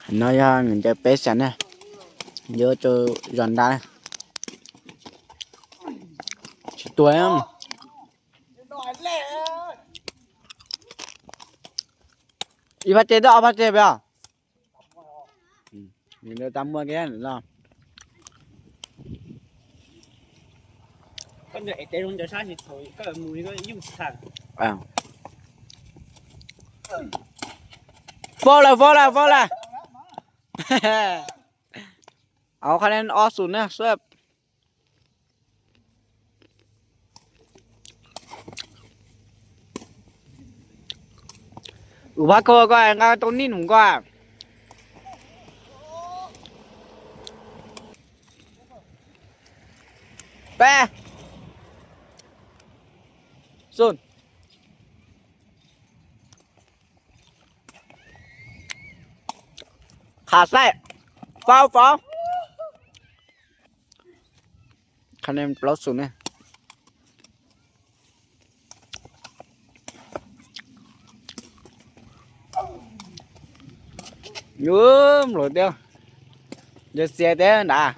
No yog nws ntawd peb xees na, yuav rau zos nrad. Tsis tuag. Ib phab tes, ob phab tes peb os. Nws ntawd tas muag kiag no. Faub lawm, faub lawm, faub lawm. Au, qhov ne ob xum na sub. Ua phab kho koj nqa tau nij num koj. Peb. Xum. Qhov xaim. Faub, faub. Qhov ne plaub xum ne. Mluav tiab, yog xiav tiab nrad.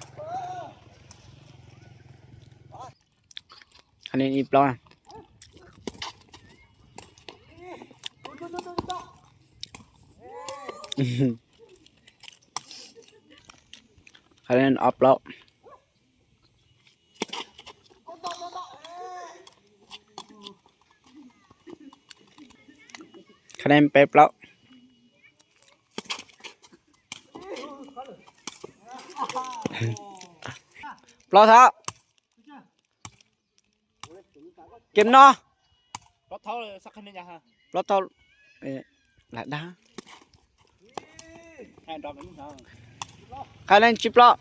Qhov ne ib plaub. Qhov ne ob plaub. Qhov ne peb plaub. Plaub thab. Kem no. Plaub thab, lam dag. Qhov ne tsib plaub.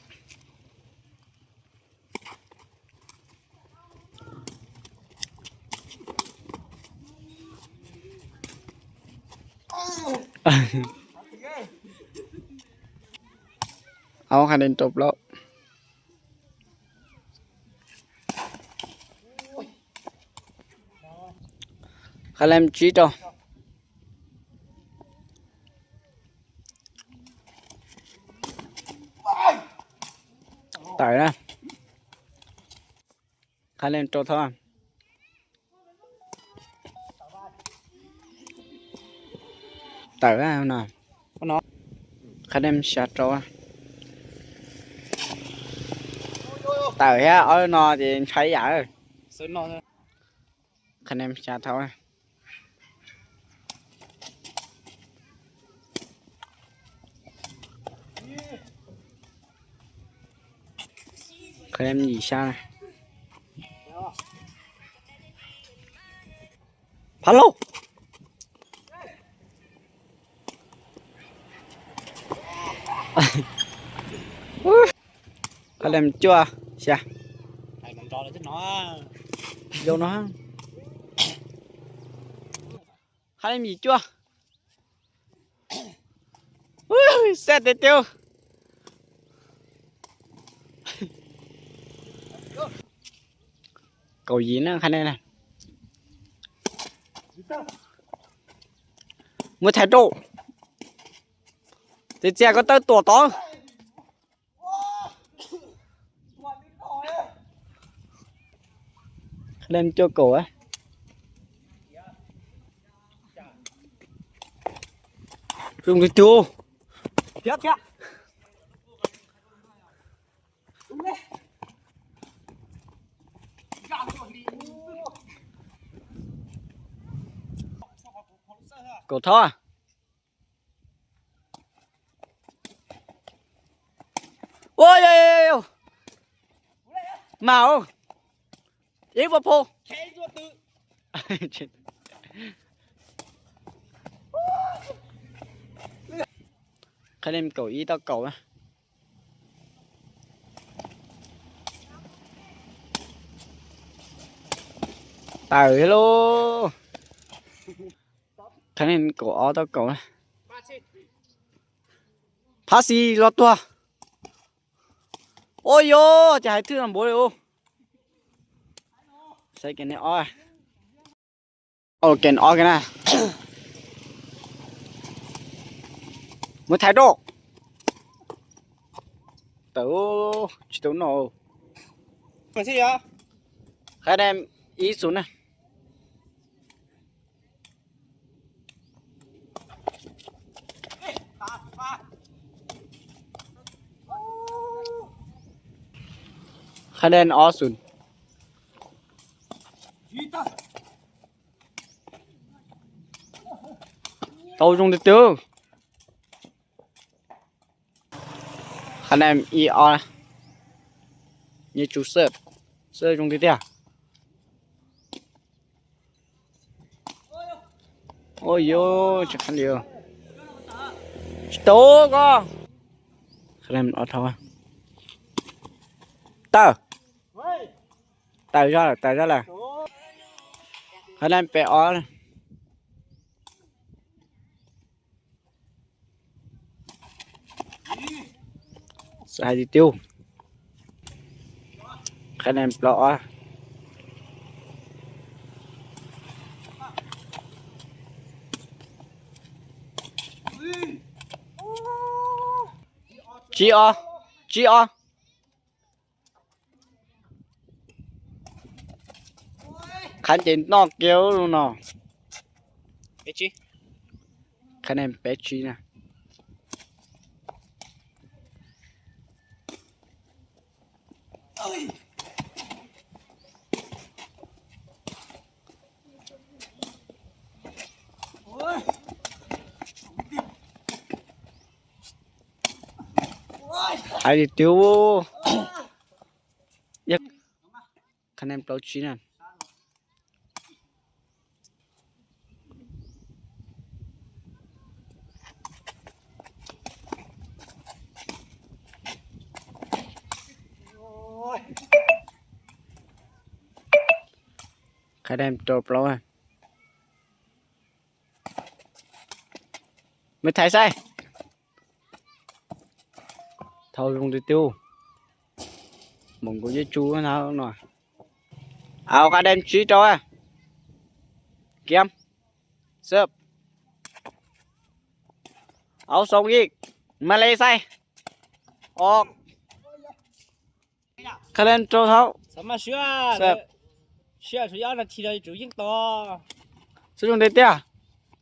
Au, qhov ne rau plaub. Qhov ne tsib rau. Tawm na. Qhov ne rau thab. Tawm no. Qhov ne xya rau. Tawm thiab, ob no ces ntshai yam. Qhov ne xya thab. Qhov ne yim xya. Phav lauj. Qhov ne cuaj xya. Yau no. Qhov ne yim cuaj. Xaj tes tes. Kaum yim na qhov ne na. Muab thaiv rau. Txias txias koj tawb tuam tod. Qhov ne cuaj kaum. Zoo li tiag. Kaum thawb. Ua, mas ib puas phu. Qhov ne kaum ib tau kaum na. Tawm thiab lauj. Qhov ne kaum ob tau kaum na. Phab xis los tuag. Ua yog ces hais thwj no npaum li ua. Saib kev ne ob. Kev ob kev na. Muab thaiv rau. Tawm, tsis tau noj. Qhab dej ib xus na. Qhab dej ob xus. Tau zoo tiag tiag. Qhab dej ib ob. Nyiaj tsu xwb, xwb zoo tiag tiag. Ua yuav tsis qab li, tsis tau ko. Qhab dej ob dhau. Tawm, tawm zog lawm, tawm zog lawm. Qhab dej peb ob. Xav hais tiag tiag. Qhab dej plaub ob. Tsib ob, tsib ob. Qhab ces noj kiag no. Qhab dej peb tsib na. Hais tiag tiag. Qhab dej plaub tsib na. Qhab dej rau plaub. Mej thaiv saib. Tau zoo tiag tiag. Moos nkaus yeej tsu na no. Au, qhab dej tsib rau. Kiam. Xwb. Au, xoo ib. Mas le saib. Qhab dej rau thaub. Xwb zoo tiag tiag.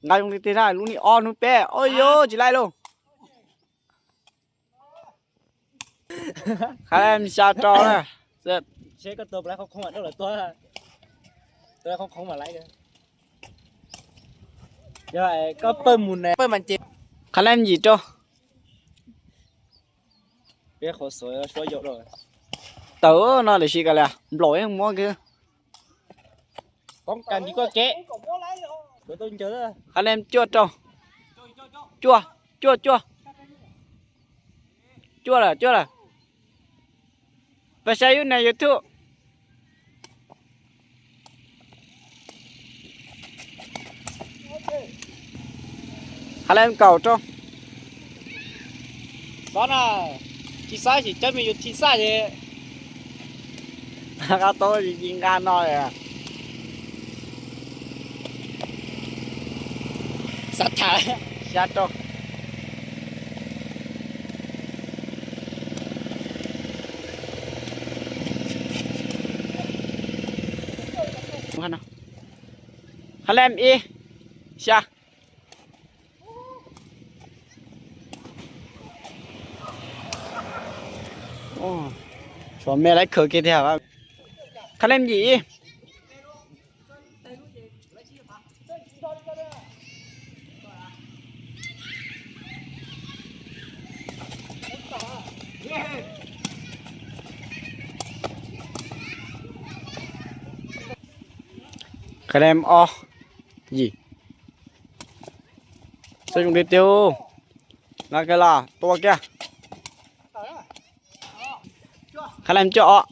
Nqa zoo tiag tiag na, lub niag ob hnub peb, ua yuav tsis laij lauj. Qhab dej xya rau na. Qhab dej yim rau. Tawm no lawm sis kav liam nplaum yeej muab kiag. Qhab dej cuaj rau. Cuaj, cuaj, cuaj. Cuaj lawm, cuaj lawm. Pab saib yus na YouTube. Qhab dej kaum rau. Xov na, tsis xav tsis cov me yus tsis xav ces nqa tau tsis nqa no. Xav tham xya rau. Qhab dej ib, xya. Tshuav me lawv khwv kiag tiag. Qhab dej yim ib. Qhab dej ob, yim. Xwb zoo tiag tiag. Nqa kiag los tua kiag. Qhab dej cuaj ob.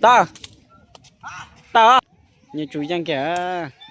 Tawm, tawm. Nyiaj tsu yeej kiag.